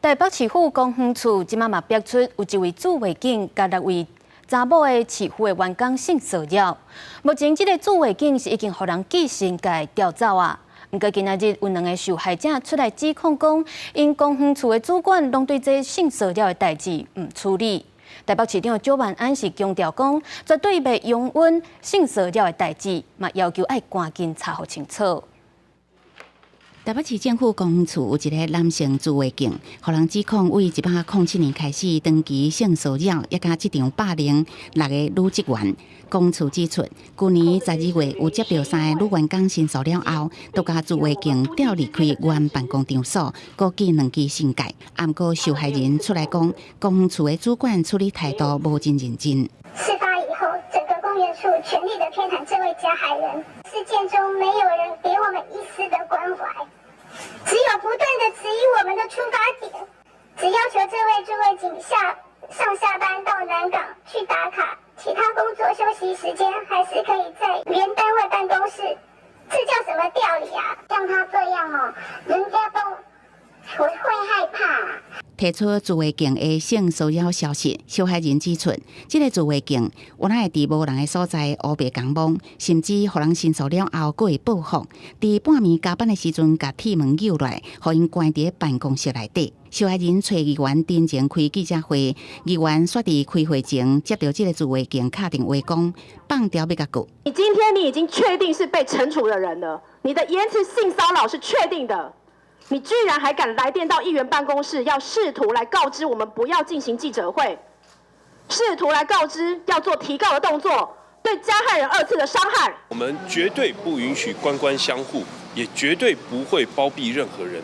台北市府公園處這馬嘛爆出有一位自衛警共六位查某的市府的員工性騷擾。目前這个自衛警是已經予人記申誡調走啊。毋過今仔日有兩个受害者出來指控講，𪜶公園處的主管攏對這性騷擾的代誌毋處理。台北市長蔣萬安是強調講，絕對袂容忍性騷擾的代誌，嘛要求愛趕緊查予清楚。台北市政府公園處有一个男性自衛警，予人指控對107年開始長期性騷擾，抑佮職場霸凌六个女職員。公處指出，舊年12月有接著三个女員工申訴了後，就共自衛警調離開原辦公場所，閣記兩支訓誡。毋過受害人出來講，公園處的主管處理態度無真認真。事發以後，整個公園處全力的偏袒這位加害人，事件中沒有人給我們一絲的關懷，只有不斷的質疑我們的出發點，只要求這位自衛警下上下班到南港去打卡，其他工作休息時間還是可以在原單位辦公室，這叫什麼調理啊？像他這樣哦，人家都會害怕。提出自衛警的性騷擾消息，受害人指出，這个自衛警原來會佇無人的所在烏白共摸，甚至予人申訴了後，閣會報復。佇半暝加班的時陣，共鐵門扭落來，予𪜶關佇辦公室內底。受害人揣議員陳情開記者會，議員煞佇開會前接著這个自衛警敲電話講，放調欲共告。你今天你已經確定是被懲處的人了，你的言辭性騷擾是確定的。你居然還敢來電到議員辦公室，要試圖來告知我們不要進行記者會，試圖來告知要做提告的動作，對加害人二次的傷害。我們絕對不允許官官相護，也絕對不會包庇任何人。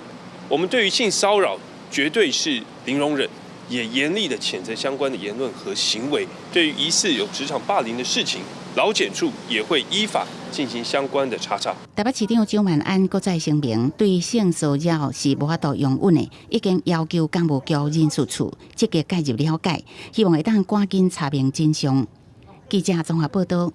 我們對於性騷擾絕對是零容忍，也嚴厲的譴責相關的言論和行為。對於疑似有職場霸凌的事情，勞檢處也會依法進行相關的查查。台北市長蔣萬安閣再聲明，對性騷擾是無法度容忍的，已經要求工務局人事處積極介入了解，希望會當趕緊查明真相。記者綜合報道。